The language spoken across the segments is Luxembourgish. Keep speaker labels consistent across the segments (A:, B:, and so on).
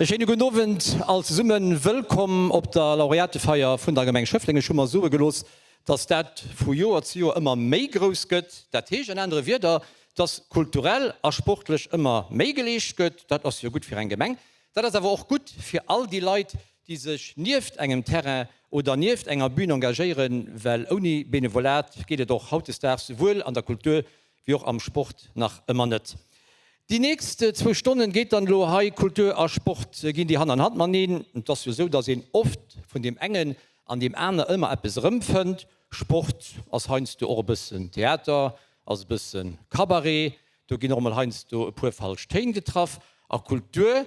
A: E schéine gudden Owend all zesummen. Wëllkomm op der Laureatefeier vun der Gemeng Schëffleng. Ech hu mer soe gelooss, dass dat vu Joer zu Joer ëmmer méi grouss gëtt. Dat heescht an anere Wierder, dass kulturell a sportlech ëmmer méi geleescht gëtt. Dat ass jo gutt fir eng Gemeng. Dat ass awer och gutt fir all déi Leit, déi sech nieft engem Terrain oder nieft enger Bühn engagéieren, well ouni Benevolat geet et och hautdesdaags souwuel an der Kultur wéi och am Sport nach ëmmer net. Déi nächst zwou Stonnen geet dann elo hei Kultur a Sport ginn déi Hand an Hand mateneen. Et ass jo esou, dass een oft vun deem engen an deem aner ëmmer eppes erëmfënnt. Sport ass heiansdo och e bëssen Theater, ass e bësse Cabaret, do ginn och emol heiansdo e puer falsch Téin getraff. A Kultur,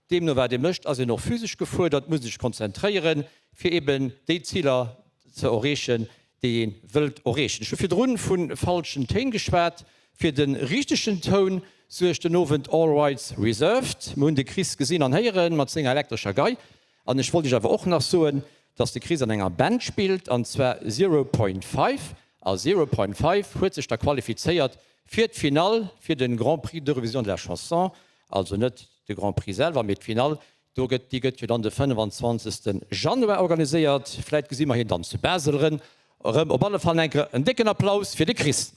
A: Deemno wat ee mécht, ass een och physesch gefuerdert, muss sech konzentréieren, fir eben déi Ziler ze erreechen, déi ee wëllt erreechen. Ech hu virdrun vu falschen Téin geschwat. Fir de richtegen Toun suergt den Owend All Rights Reserved. Mir hunn de Chris gesinn an héieren mat senger elektrescher Gei. An ech wollt iech awer och nach soen, dass de Chris an enger Band spillt, an zwar Zero Point Five. A Zero Point Five huet sech da qualifizéiert fir d'Finall fir de Grand Prix d'Eurovision de la Chanson. Also net de Grand Prix selwer, mee d'Finall, do gëtt, déi gëtt jo dann de 25. Januar organiséiert. Vläit gesi mer hien dann zu Basel erëm. Op alle Fall enke en décken Applaus fir de Chris.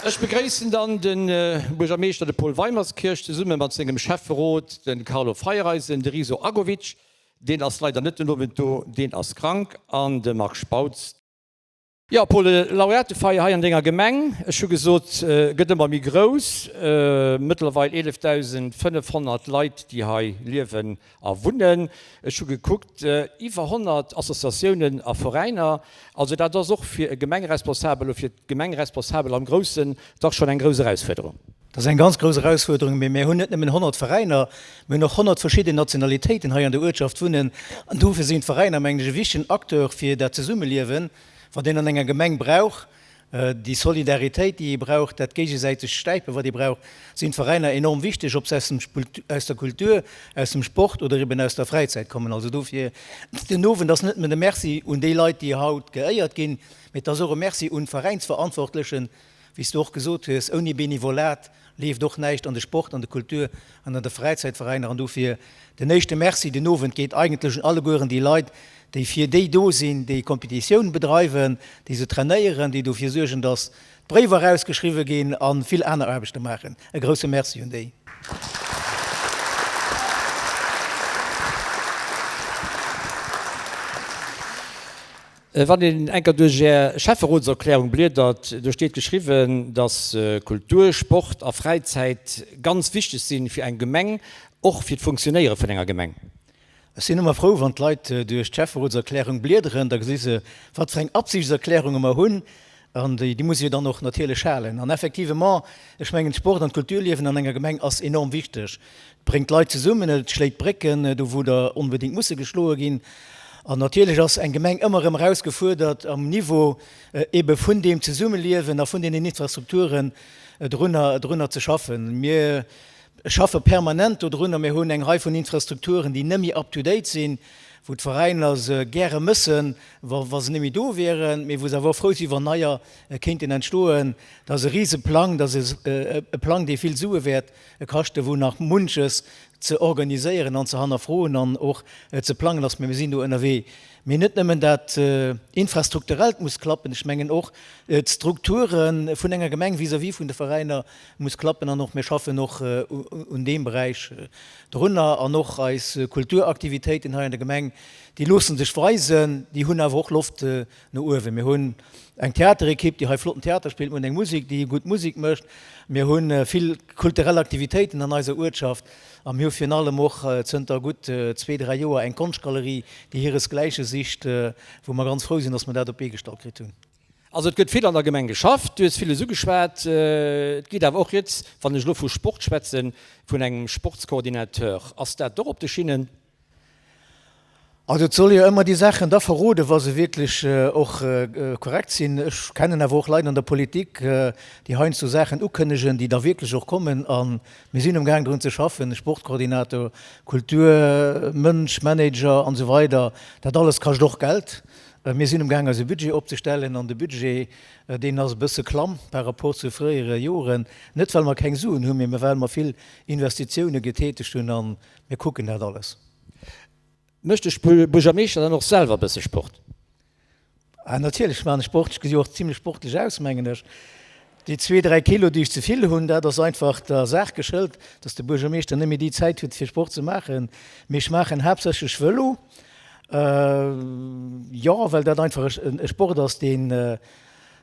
A: Ech begréissen dann de Buergermeeschter, de Paul Weimerskirch, zesumme mat sengem Schäfferot, de Carlo Feiereisen, de Riso Agovic, deen ass leider net den Owend do, deen ass krank, an de Marc Spautz. Jo Paul, Laureatefeier hei an denger Gemeng, ech hu gesot, gëtt ëmmer méi grouss. Mëttlerweil 11.500 Leit, déi hei liewen a wunnen. Ech hu gekuckt, iwwer 100 Associatiounen a Veräiner. Also dat ass och fir e Gemengeresponsabel oder fir d'Gemengeresponsabel am Groussen dach schonn eng grouss Erausfuerderung.
B: Dat ass eng ganz grouss Erausfuerderung, mee mir hunn net nëmmen 100 Veräiner, mir hunn och 100 verschidden Nationalitéiten hei an der Uertschaft wunnen. An dofir sinn d'Veräiner, mengen ech, e wichtegen Acteur fir dat Zesummeliewen, wat een an enger Gemeng brauch. Déi Solidaritéit, déi ee brauch, dat géigesäitegt Stäipen, wat ee brauch, sinn d'Veräiner enorm wichteg, ob se aus der Kultur, aus dem Sport oder eben aus der Fräizäit kommen. Also dofir, den Owend ass net nëmmen e Merci un déi Leit, déi haut geéiert ginn, mee et ass och e Merci un d'Veräinsverantwortlechen, Wéi s du och gesot hues, ouni Benevolat leeft och näischt an de Sport, an de Kultur an an de Fräizäitveräiner. An dofir den éischte Merci den Owend geet eigentlech un allegueren déi Leit, déi fir déi do sinn, déi Competitioun bedreiwen, déi se trainéieren, déi dofir suergen, dass d'Bréiwer erausgeschriwwe ginn a vill aner Aarbechte maachen. E grousse Merci un déi.
A: Wann een enker duerch Är Schäfferotserklärung bliedert, do steet geschriwwen, dass Kultur, Sport a Fräizäit ganz wichteg sinn fir eng Gemeng, och fir d'Funktionéiere vun enger Gemeng.
B: Ech sinn ëmmer frou, wann d'Leit duerch d'Schäfferotserklärung bliederen, da gesi se, wat fir eng Absichtserklärunge mer hunn. An déi muss ee jo dann och natierlech halen. An effectivement, ech mengen, d'Sport an d'Kulturliewen an enger Gemeng ass enorm wichteg. Et bréngt d'Leit zesummen, et schléit Brécken, do wou der onbedéngt musse geschloe ginn. An natierlech ass eng Gemeng ëmmer erëm erausgefuerdert am Niveau ebe vun deem Zesummeliewen a vun deenen Infrastrukturen drunner, drunner ze schaffen. Mir schaffe permanent dodrunner. Mir hunn eng Rei vun Infrastrukturen, déi net méi up to date sinn, wou d'Veräiner se gäre mëssen, wa se net méi do wieren, mee wou se awer och frou sinn, wann neier kéinten entstoen. Dat ass e Riseplang, dat ass e Plang, dee vill Sue wäert kaschten, wou nach munches ze organiséieren an ze hannerfroen an och ze plangen ass. Mee mir sinn do ënnerwee. Mee net nëmmen dat Infrastrukturellt muss klappen, ech mengen och d'Strukture vun enger Gemeng vis-à-vis vun de Veräiner muss klappen. An och mir schaffen och un deem Beräich drunner. An och eis Kulturaktivitéiten hei an der Gemeng, Déi loosse sech weisen, déi hunn awer och Loft no uewen. Mir hunn eng Theaterekipp, déi hei flotten Theater spillt, mir hunn eng Musek, déi gutt Musek mécht, mir hu vill kulturell Aktivitéiten an eiser Uertschaft a mir hu virun allem och zënter gutt zwee, dräi Joer eng Konschtgalerie, déi hiresgläiche sicht, wou mer ganz frou sinn, datt mer dat op d'Bee gestallt kritt hunn.
A: Also et gëtt vill an der Gemeng geschafft, du hues villes ugeschwat. Et geet awer och rieds, wann ech elo vu Sport schwätzen, vun engem Sportscoordinateur. Ass dat och op de Schinnen?
B: Also et soll jo ëmmer déi Saachen da verroden, wa se wierklech och korrekt sinn. Ech kennen awer och Leit an der Politik, déi heiansdo Saachen ukënnegen, déi da wierklech och kommen. A mir sinn amgaang drun ze schaffen, Sportkoordinator, Kulturmënsch, Manager an esou weider. Dat alles kascht och Geld. Mir sinn um Gaang eise Budget opzestellen an de Budget, deen ass e bësse klamm par rapport zu fréiere Joren. Net well mer keng Suen hunn, mee well mer vill Investitioune getätegt hunn a mir kucken dat alles.
A: Mécht de Buergermeeschter dann och selwer e bësse Sport?
B: Ah, natierlech maachen ech Sport. Ech gesi och zimlech sportlech aus, mengen ech. Déi zwee, dräi Kilo, déi ech ze vill hunn, dat ass einfach der Saach geschëlt, dass de Buergermeeschter net méi déi Zäit huet, fir Sport ze maachen. Mee ech maachen haaptsächlech Vëlo, jo, well dat einfach e Sport ass, deen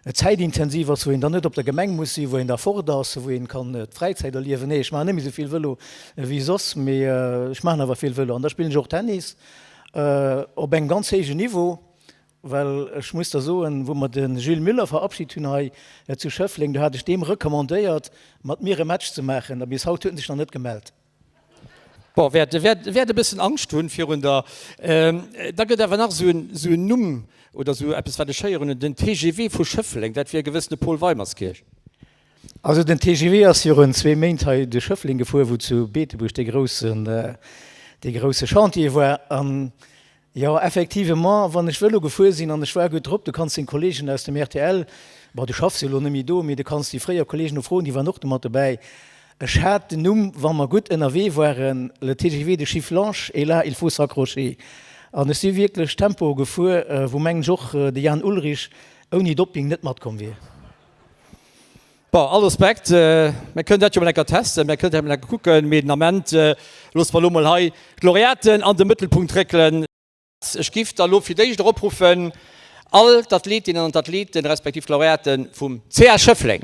B: zäitintensiv ass, wou een dann net op der Gemeng muss sinn, wou een da fort ass, wou een kann d'Fräizäit erliewen. Nee, ech maachen net méi esou vill Vëlo wéi soss, mee ech maachen awer vill Vëlo. An da spillen ech och Tennis op engem ganz héijen Niveau. Well ech muss der soen, wou mer de Jules Müller verabschit hunn hei zu Schëffleng, do hat ech deem recommandéiert, mat mir e Match ze maachen, a bis haut huet en sech nach net gemellt.
A: Bon, wäert, wäert, wäert e bëssen Angscht hunn virun der. Da gëtt awer nach esou en, esou en Numm oder esou eppes, wat ech héieren hunn, den TGV vu Schëffleng, dat wier e gewëssene Paul Weimerskirch.
B: Also den TGV ass virun zwee Méint hei duerch Schëffleng gefuer, wou zu Beetebuerg dee groussen, dee grousse Chantier war. An Jo, effectivement, wann ech Vëlo gefuer sinn an ech war gutt drop, du kanns deng Kollegen aus dem rtl, bon, du schaffs jo elo net méi do, mee du kanns déi fréier Kollegen och froen, déi waren och do mat dobäi. Ech hat den Numm, wa mer gutt ënnerwee waren, le TGV de Schifflange, et là, il faut s'accrocher. An ech si wierklech Tempo gefuer, wou mengen ech och de Jan Ullrich ouni Dopping net matkomm wier.
A: Bon, all Respekt, mir kënnen dat jo mol enker testen, mir kënnen dat mol enker kucken, mee den Ament loosse mer elo mol hei d'Laureaten an de Mëttelpunkt réckelen. Ech giff da lo fir d'éischt eropruffen all d'Athletinnen an d'Athleten, respektiv d'Laureate vum CA Schëffleng.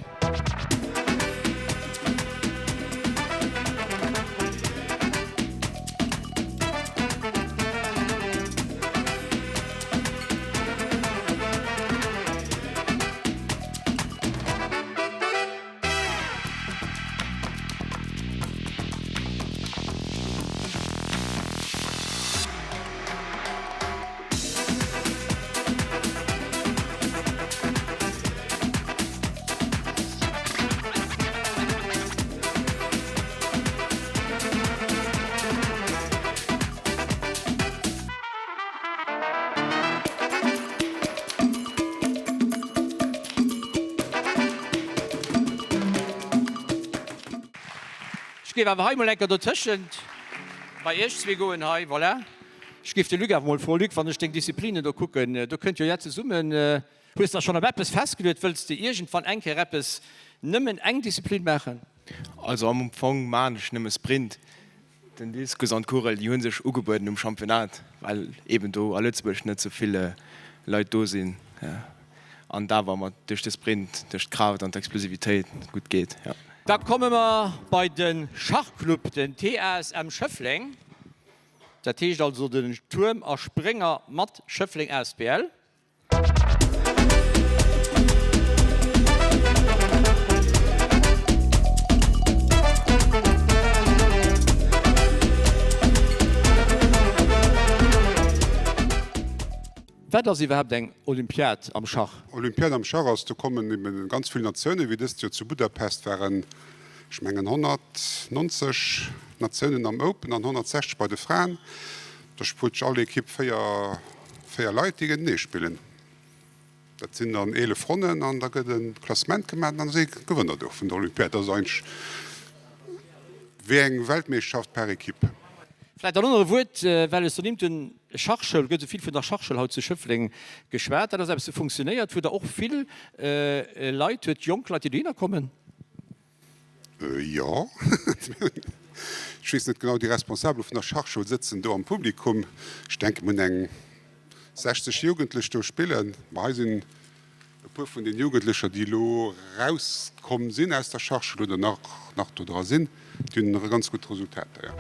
A: Ech géif awer hei mol enker dotëschent bei iech zwee goen hei. Voilà. Ech géif de Luc awer mol froen. Luc, wann ech deng Disziplinen do kucken, do kënnt jo jett zesummen. Hues de der schonn op eppes festgeluet? Wëlls de iergendwann eng Kéier eppes, nëmmen eng Disziplin maachen?
C: Also am Fong maan ech nëmme Sprint. Den Diskus an d'Kugel, déi hu sech ugebueden um Championnat, well eben do a Lëtzebuerg net sou vill Leit do sinn an et awer mat duerch de Sprint, duerch d'Kraaft an d'Explosivitéit gutt geet.
A: Da komme mer bei de Schachclub, den TASM Schëffleng, dat heescht also den Tuerm a Sprénger mat Schëffleng asbl. Wat ass iwwerhaapt eng Olympiad am Schach?
D: Olympiad am Schach ass, do kommen eben ganz vill Natiounen, wéi dëst Joer zu Budapest waren, ech mengen 190 Natiounen am Open an 160 bei de Fraen. Da spullt sech all Ekipp 4 4 Leit, déi géintenee spillen. Dat sinn dann 11 Ronnen an da gëtt e Klassement gemaach an dann ass ee Gewënner do vun der Olympiad. Dat ass eigentlech wéi eng Weltmeeschterschaft par Equipe.
A: Vläicht dann och nach e Wuert, well ech ernimmt hunn, Schachschoul, gëtt esou vill vun der Schachschoul haut zu Schëffleng geschwat. Dat ass eppes, wat funktionéiert, wou Der och vill Leit huet, jonk Leit, déi dohinner kommen.
D: Jo, ech weess net genau, déi Responsabel vun der Schachschoul sëtzen do am Publikum. Ech denken, mir hunn eng 60 Jugendlech do spillen. Ma hei sinn e puer vun den Jugendlecher, déi elo erauskomm sinn aus der Schachschoul oder nach nach do dra sinn. Déi hunn ganz gutt Resultater, jo.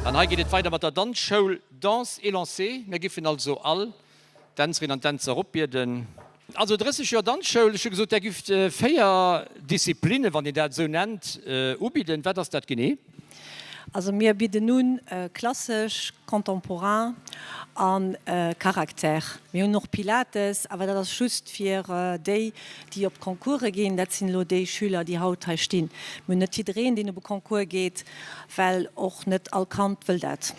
A: An hei geet et weider mat der Danzschoul Danse Élancée. Mir giffen also all Dänzerinnen an Dänzer eropbieden. Also 30 Joer Danzschoul, ech hu gesot, där gift 4 Disziplinnen, wann een dat esou nennt, ubidden. Wat ass dat genee?
E: Also mir bidden un klassesch, contemporain a Caractère. Mir hunn och Pilates, awer dat ass just fir déi, déi op d'Concourse ginn. Dat sinn elo déi Schüler, déi haut hei stinn. Mir hunn net jiddereen, deen op e Concours geet, well och net all Kand wëll dat.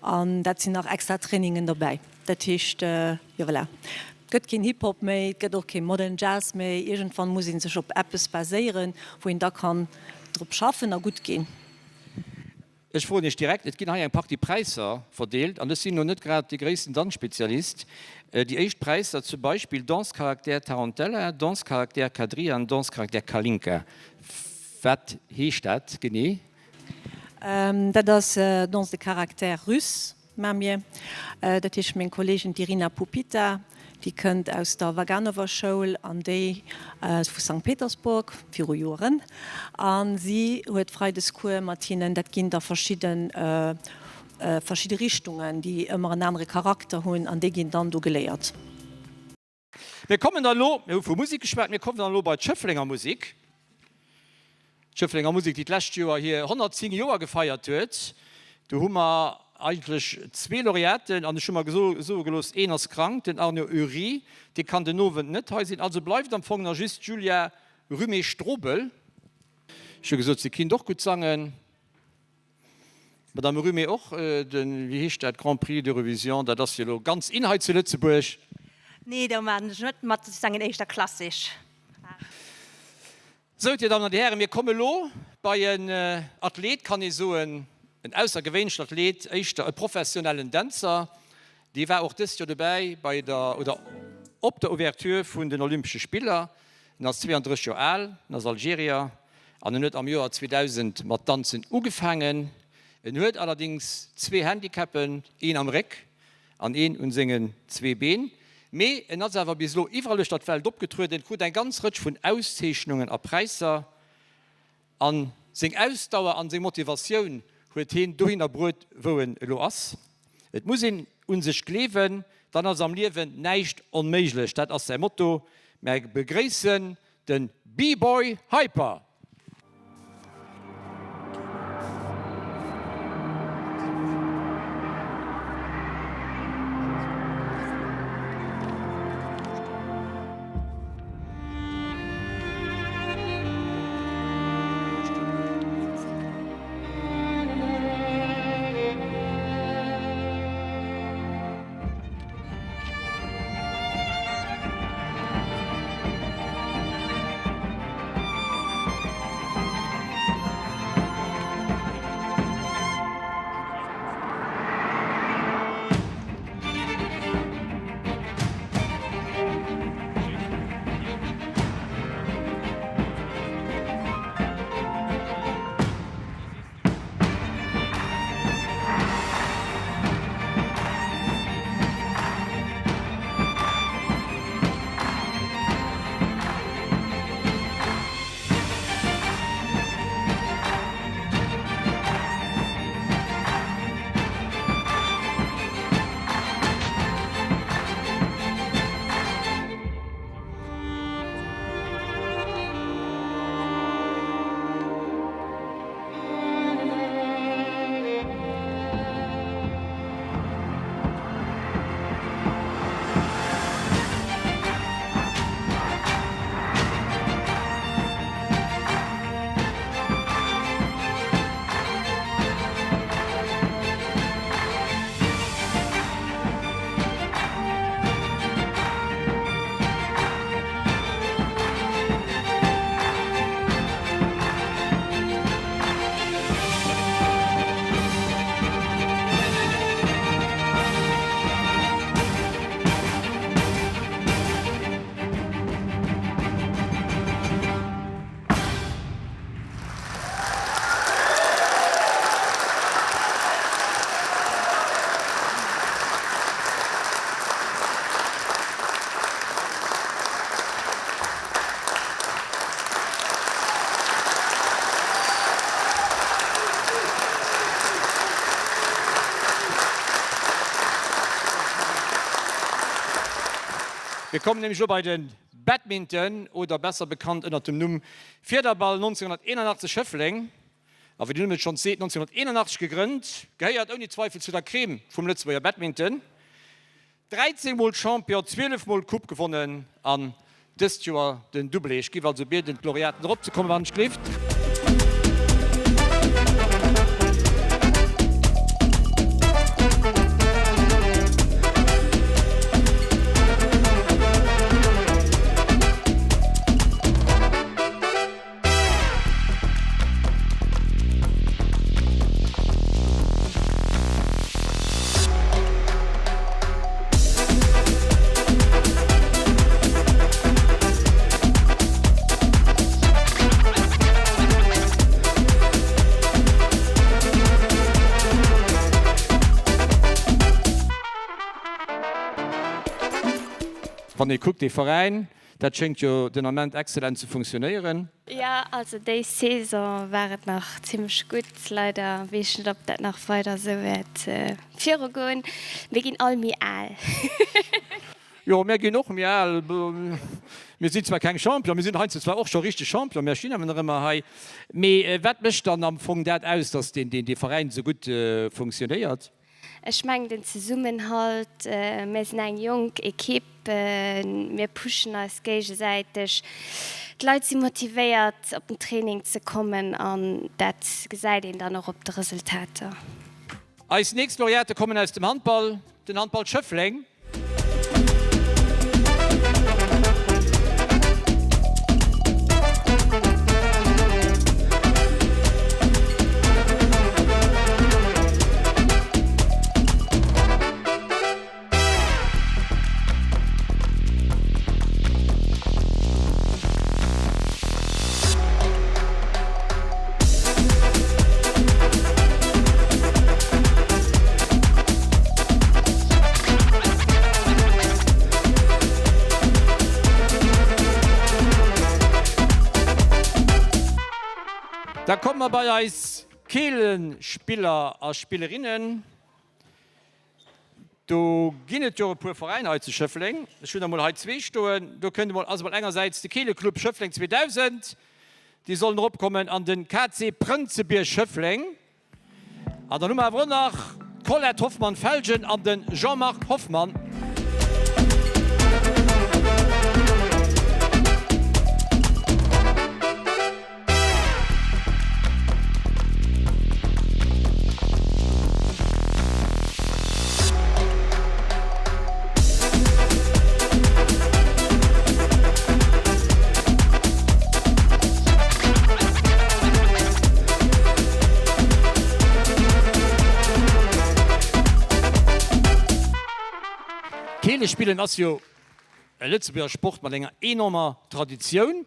E: An dat sinn nach extra Trainingen dobäi. Dat heescht, jo voilà, et gëtt keen Hip-Hop méi, et gëtt och kee Modern Jazz méi. Iergendwann muss ee sech op eppes baséieren, wou een da kann drop schaffen a gutt ginn.
A: Ech froen Iech direkt, et ginn hei eng Partie Präisser verdeelt an ech sinn elo net grad dee gréissten Danzspezialist. Déi éischt Präisser zum Beispill Danse Caractère Tarantella, Danse Caractère Quadrilla an Danse Caractère Kalinka. Wat heescht dat genee?
E: Dat ass Danse de Caractère Russe. Mä mir, dat heescht meng Kolleegin d'Irina Pupita, déi kënnt aus der Vaganova Schoul an déi vu Sankt Petersburg viru Joeren, a si huet Freides Cours mat hinnen. Dat ginn da verschidde verschidde Richtungen, déi ëmmer en anere Charakter hunn an déi ginn dann do geléiert.
A: Mir kommen dann elo, mir hu vu Musek geschwat, mir kommen dann elo bei d'Schëfflenger Musek. D'Schëfflenger Musek, déi d'lescht Joer hir 110 Joer gefeiert huet. Do hu mer eigentlech zwee Laureaten an ech hu mer soe gelooss, een ass krank, den Arno Ury, dee kann den Owend net hei sinn. Also bleift am Fong nach just d'Julia Rümé-Strobel. Ech hu gesot, si kinnt och gutt sangen. D'Madame Rümé och, den, wéi heescht dat, Grand Prix d'Eurovision, dat ass jo elo ganz in hei zu Lëtzebuerg.
F: Nee, do maachen ech net mat, ech sangen éischter klassesch.
A: Sou, Dir Dammen an Dir Hären, mir komme lo bei en Athlet, kann ee soen, en aussergewéinlechen Athlet, éischter e professionellen Dänzer, dee war och dëst Joer dobäi bei der, oder op der Ouverture vun den Olympesche Spiller. En ass 32 Joer al, en ass Algerier an en huet am Joer 2000 mat Danzen ugefaangen. En huet allerdéngs zwee Handicappen, een am Réck an een un sengen zwee Been. Mee en ass awer bis elo iwwerall uechter d'Welt opgetrueden, krut eng ganz Rëtsch vun Auszeechnungen a Präisser. An seng Ausdauer an seng Motivatioun huet heen dohinner bruet wou en elo ass. Et muss een un sech gleewen, dann ass am Liewen näischt onméiglech, dat ass säi Motto. Mär begréissen den B-Boy Hyper! Mir kommen nämlech elo bei de Badminton, oder besser bekannt ënnert dem Numm Fiederball 1981 Schëffleng. A wéi den Numm et schonns seet, 1981 gegrënnt, gehéiert ouni Zweifel zu der Crème vum Lëtzebuerger Badminton. 13 mol Champion, 12 mol Coupe gewonnen an dëst Joer den Doublé. Ech giff also bieden d'Laureaten erop ze kommen, wann ech gleeft. Wann ee kuckt, dee Veräin, Dat schéngt jo den Ament excellent ze funktionéieren.
G: Jo, also déi Saison war et nach zimmlech gutt. Leider weess ech net op dat nach weider esou wäert viru goen. Mir ginn all méi al.
A: Jo, mär ginn och méi al. Mir sinn zwar keng Champion, mir sinn heiansdo zwar och scho richteg Champion, mär stinn awer nach ëmmer hei. Mee wat mécht dann am Fong dat aus, datt dee Veräin esou gutt funktionéiert?
G: Ech mengen den Zesummenhalt, mir sinn eng jonk Equipe, mir pushen eis géigesäiteg, d'Leit si motivéiert op den Training ze kommen an dat gesäit een dann och op de Resultater.
A: Eis nächst Laureate kommen aus dem Handball, den Handball Schëffleng. Da komme mer bei eis Keelespiller a Spillerinnen. Do ginn et jo e puer Veräiner hei zu Schëffleng. Ech hunn der mol hei zwee stoen. Do kënnt emol, ass emol engersäits de Keeleclub Schëffleng 2000, déi sollen eropkommen, an de KC Prënzebierg Schëffleng. An dann hu mer awer och nach d'Colette Hoffmann-Felgen an de Jean-Marc Hoffmann. Keelespillen ass jo e Lëtzebuerger Sport mat enger enormer Traditioun.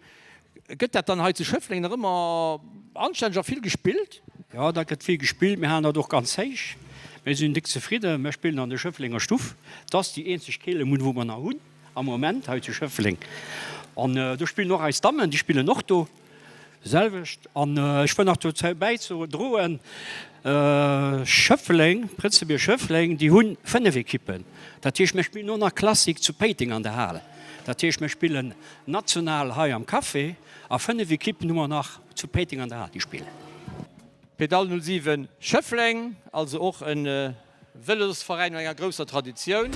A: Gëtt dat dann hei zu Schëffleng nach ëmmer anstänneg a vill gespillt?
H: Jo, dat gëtt vill gespillt. Mir halen dat och ganz héich. Mir sinn déck zefridden. Mir spillen an der Schëfflenger Stuff. Dat ass déi eenzeg Keelemunn, wou mer nach hunn am Moment hei zu Schëffleng. An do spillen och eis Dammen, déi spillen och do selwecht. An ech wëll nach dozou bäidroen, Schëffleng, Prënzebierg Schëffleng, déi hu 5 Ekippen. Dat heescht, mir spillen och nach Classic zu Péiteng an der Hal. Dat heescht, mir spillen national hei am Café a 5 Ekippen hu mer nach zu Péiteng an der Hal, déi spillen.
A: Pedal 07 Schëffleng, also och e Vëlosveräin mat enger grousser Traditioun.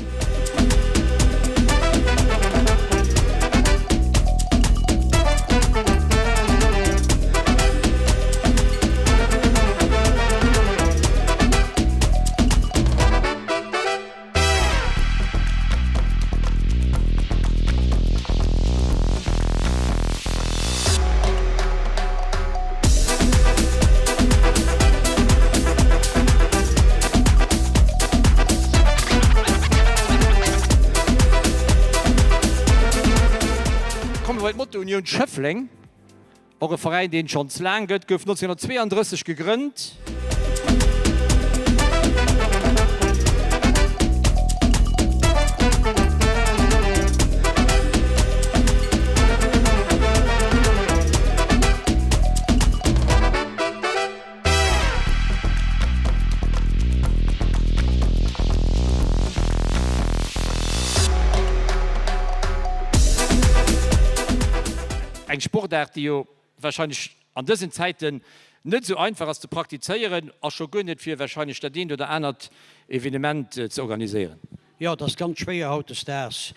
A: Komme bei d'Moto Union Schëffleng. Och e Veräin, deen et schonns laang gëtt, gouf 1932 gegrënnt. Sportaart, déi jo warscheinlech an dësen Zäiten net esou einfach ass ze praktizéieren a scho guer net fir warscheinlech dat eent oder anert Evenement ze organiséieren.
I: Jo, et ass ganz schwéier hautdesdaags,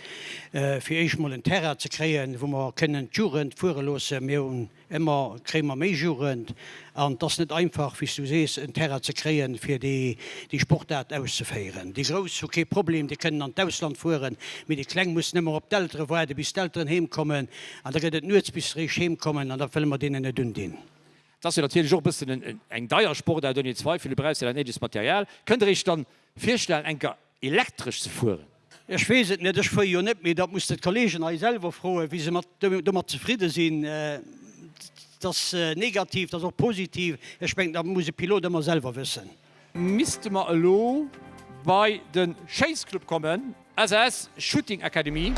I: fir éischt mol en Terrain ze kréien, wou mer kënnen d'Jugend fuere loossen. Mir hunn ëmmer, kréie mer méi Jugend an et ass net einfach, wéi s du sees, en Terrain ze kréien, fir déi Sportaart auszeféieren. Déi Grouss hu kee Problem, déi kënnen an d'Ausland fueren, mee déi Kleng mussen ëmmer op d'Eltere waarden, bis d'Elteren heemkommen an da gëtt et nuets, bis se eréischt heemkommen an dat wëlle mer deenen net undinn.
A: Et ass jo natierlech och e bëssen eng deier Sportaart, ouni Zweifel, du brauchs jo dat néidegst Material. Kënnt Der Iech dann virstellen, eng Kéier Elektresch ze fueren?
I: Ech weess et net, ech fuere jo net, mee dat muss de d'Kollegen hei selwer froen, wéi se mat domat zefridde sinn. Et ass negativ, et ass och positiv. Ech mengen, dat muss e Pilot ëmmer selwer wëssen.
A: Misste mer elo bei de Schéissclub kommen? SAS Shooting Academy.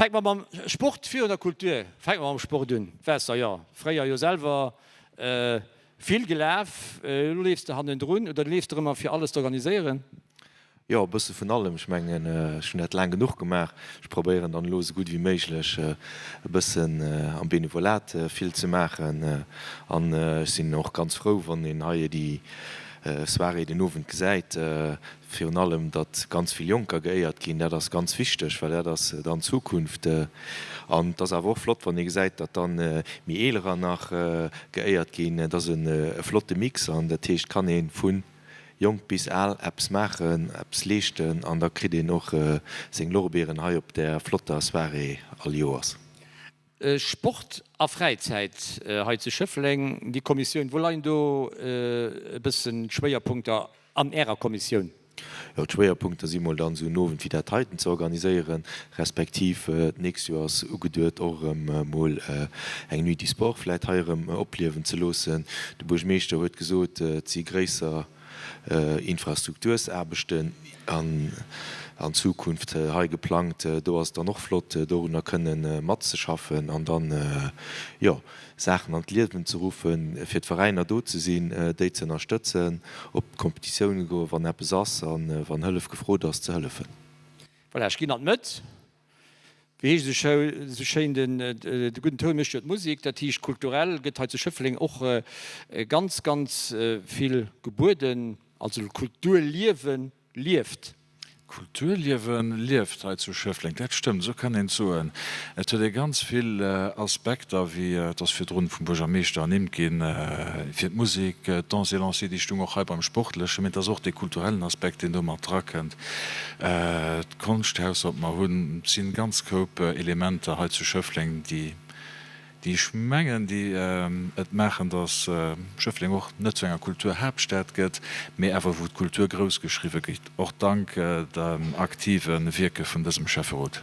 A: Fänke mer mam Sport virun der Kultur, fänke mer mam Sport un. Waasser, jo, fréier jo selwer vill gelaf, elo leefs de hannendrun oder leefs de erëm fir alles ze organiséieren?
J: Jo, e bësse vun allem. Ech mengen, ech hunn dat laang genuch gemaach. Ech probéieren dann elo esou gutt wéi méiglech e bëssen am Benevolat vill ze maachen. An ech sinn och ganz frou, wann een hei déi Soirée den Owend gesäit. Virun allem, datt ganz vill Jonker geéiert ginn, dat ass ganz wichteg, well dat ass dann d'Zukunft. An et ass awer och flott, wann ee gesäit, datt dann méi Eelerer nach geéiert ginn. Et ass e flotte Mix an dat heescht, kann ee vu jonk bis al eppes maachen, eppes leeschten an da kritt een och seng Lorbeeren hei op där flotter Soirée all Joers.
A: Sport a Fräizäit hei zu Schëffleng, déi Kommissioun, wou leien do e bëssen d'Schwéierpunkter an Ärer Kommissioun?
J: Jo, d'Schwéierpunkter si mol dann esou en Owend wéi dat heiten ze organiséieren, respektiv d'nächst Joer ass ugeduet och erëm mol eng Nuit du Sport vläit hei erëm opliewen ze loossen. De Buergmeeschter huet gesot, et si gréisser Infrastruktursaarbechten an Zukunft hei geplangt. Do ass et dann och flott dorunner kënnen matzeschaffen an dann, jo, Saachen an d'Liewen ze ruffen, fir d'Veräiner do ze sinn, déi ze ënnerstëtzen, op d'Kompetitioune goen, wann eppes ass a wann Hëllef gefrot ass, ze hëllefen.
A: Voilà, ech ginn an d'Mëtt. Wéi heescht esou schéin, de gudden Toun mécht jo d'Musek. Dat heescht, kulturell gëtt hei zu Schëffleng och ganz, ganz vill gebueden. Also d'Kulturliewe lieft.
K: D'Kulturliewe lieft hei zu Schëffleng, dat stëmmt, esou kann een et soen. Et huet ee ganz vill Aspekter, wéi et ass virdrun vum Buergermeeschter ernimmt ginn, fir d'Musek, d'Donts et lancers, déi stung och hei beim Sportlechen, mee et ass och dee kulturellen Aspekt, deen do mat drakënnt. D'Konschthaus, wat mer hunn, et si ganz Koup Elementer hei zu Schëffleng, déi déi ech mengen, déi et maachen, datt Schëffleng och net zu enger Kulturhaaptstad gëtt, mee awer wou d'Kultur grouss geschriwwe gëtt, och dank dem aktive Wierke vun dësem Schäfferot.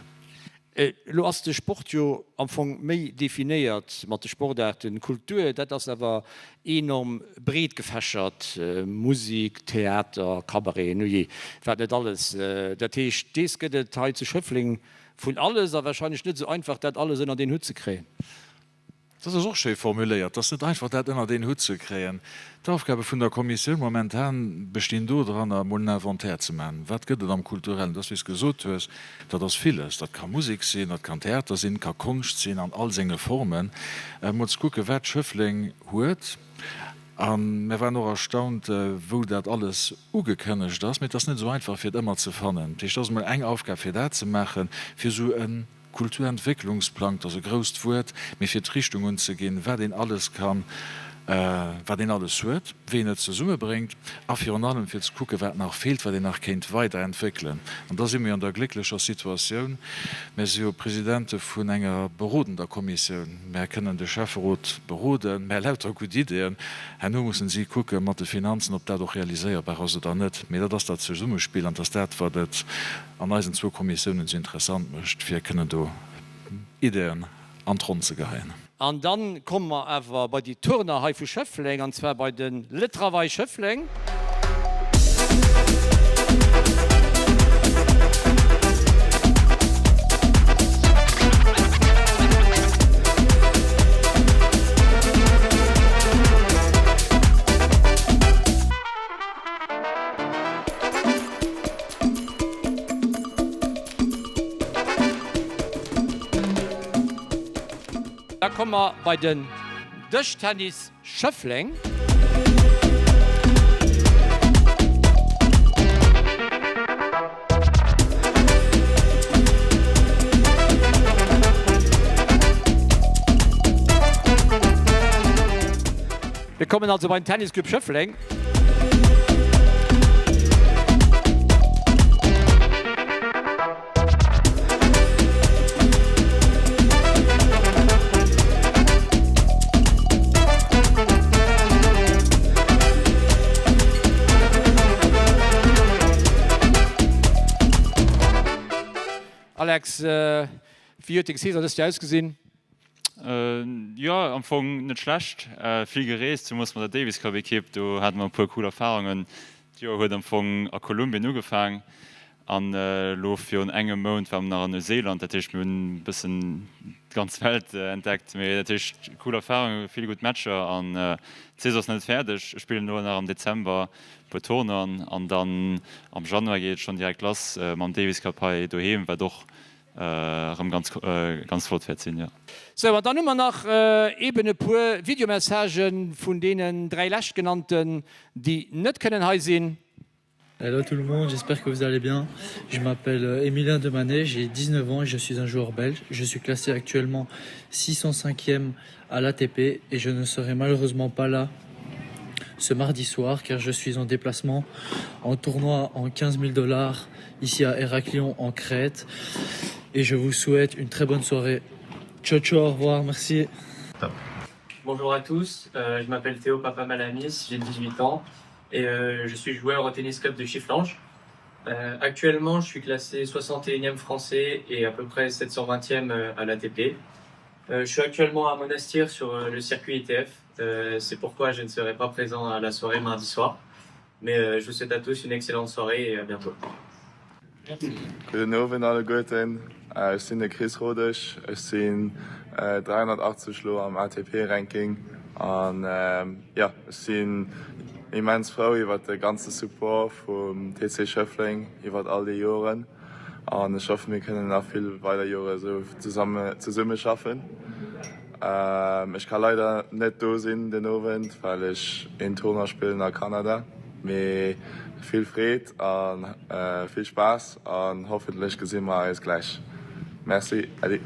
A: Elo ass de Sport jo am Fong méi definéiert mat de Sportaarten. Kultur, dat ass awer enorm breet gefächert, Musik, Theater, Cabaret, nujee, wat net alles. Dat heescht, dees gëtt et hei zu Schëffleng vun alles a wahrscheinlech net esou einfach, dat alles ënnert een Hutt ze kréien.
K: Dat ass och schéi formuléiert. Et ass net einfach, dat ënnert een Hutt ze kréien. D'Aufgabe vun der Kommissioun momentan bestinn dodranner, emol en Inventaire ze maachen. Wat gëtt et am Kulturellen? Dat ass, wéi s de gesot hues, dat ass villes. Dat ka Musek sinn, dat kann Theater sinn, ka Konscht sinn an all senge Formen. Emol ze kucken, wat Schëffleng huet. A mir waren och erstaunt, wou dat alles ugekënnegt ass. Mee et ass net esou einfach, fir et ëmmer ze fannen. Dat heescht, dat ass emol eng Aufgab, fir dat ze maachen, fir esou e. Kulturentwécklungsplang, dat ass e grousst Wuert, mee fir d'Richtung unzeginn, wat een alles kann, wat een alles huet, wéi een et zesummebréngt a virun allem fir ze kucken, wat nach feelt, wat een nach kéint weiderentwéckelen. An da si mir jo an der glécklecher Situatioun, mir si jo Presidente vun enger berodender Kommissioun, mär kënnen de Schäfferot beroden, mär lauter gutt Ideeën, herno mussen si kucke mat de Finanzen, ob dat och realiséierbar ass oder net. Mee dat ass dat Zesummespill an dat ass dat, wat et an eisen zwou Kommissiounen esou interessant mécht, fir kënnen do Ideeën an d'Ronn ze geheien.
A: An dann komme mer awer bei déi Turner hei vu Schëffleng, an zwar bei de Le Travail Schëffleng. Da komme mer bei den Dëschtennis Schëffleng. Mir kommen also beim Tennisclub Schëffleng. Alex, wéi huet deng Saison dëst Joer ausgesinn?
L: Jo, am Fong net schlecht. Vill gereest, zemoos mat der Davis Cup Ekipp. Do hate mer e puer cool Erfarungen. D'Joer huet am Fong a Kolumbien ugefaang an elo virun engem Mount ware mer nach an Neuseeland. Dat heescht, mir hunn e bëssen d'ganz Welt entdeckt. Mee dat heescht cool Erfarungen, vill gutt Matcher an d'Saison ass nach net fäerdeg. Ech spillen elo nach am Dezember e puer Tournoien an dann am Januar geet et schonn direkt lass mam Davis Cup hei doheem, wat och Erëm ganz ganz flott wäert sinn, jo.
A: Sou, an dann hu mer nach eben e puer Videomessagen vun deenen 3 leschtgenannten, déi net kënnen hei sinn.
M: Hello tout le monde, j'espère que vous allez bien. Je m'appelle Emilien Demanet, j'ai 19 ans et je suis un joueur belge. Je suis classé actuellement 605e à l'ATP et je ne serai malheureusement pas là ce mardi soir car je suis en déplacement en tournoi en 15 000 dollars ici à Héraclion en Crète et je vous souhaite une très bonne soirée. Ciao ciao, au revoir, merci.
N: Top. Bonjour à tous, euh, je m'appelle Théo Papa Malamis, j'ai 18 ans et euh, je suis joueur au tennis club de Chifflange. Euh, actuellement, je suis classé 61e français et à peu près 720e euh, à l'ATP. Euh, je suis actuellement à Monastir sur euh, le circuit ITF. Euh, C'est pourquoi je ne serai pas présent à la soirée mardi soir. Mais euh, je vous souhaite à tous une excellente soirée et à bientôt.
O: Gudden Owend alleguerten, ech sinn de Chris Rodesch, ech sinn 380 lo am ATP Ranking an jo ech sinn immens frou iwwert de ganze Support vum TC Schëffleng iwwert all déi Joren an ech hoffen mir kënnen nach vill weider Jore esou zesumme schaffen. Ech ka leider net do sinn den Owend well ech een Tournoi spillen a Kanada, mee vill Freed a vill Spaass an hoffentlech gesi mer eis gläich. Merci, Äddi.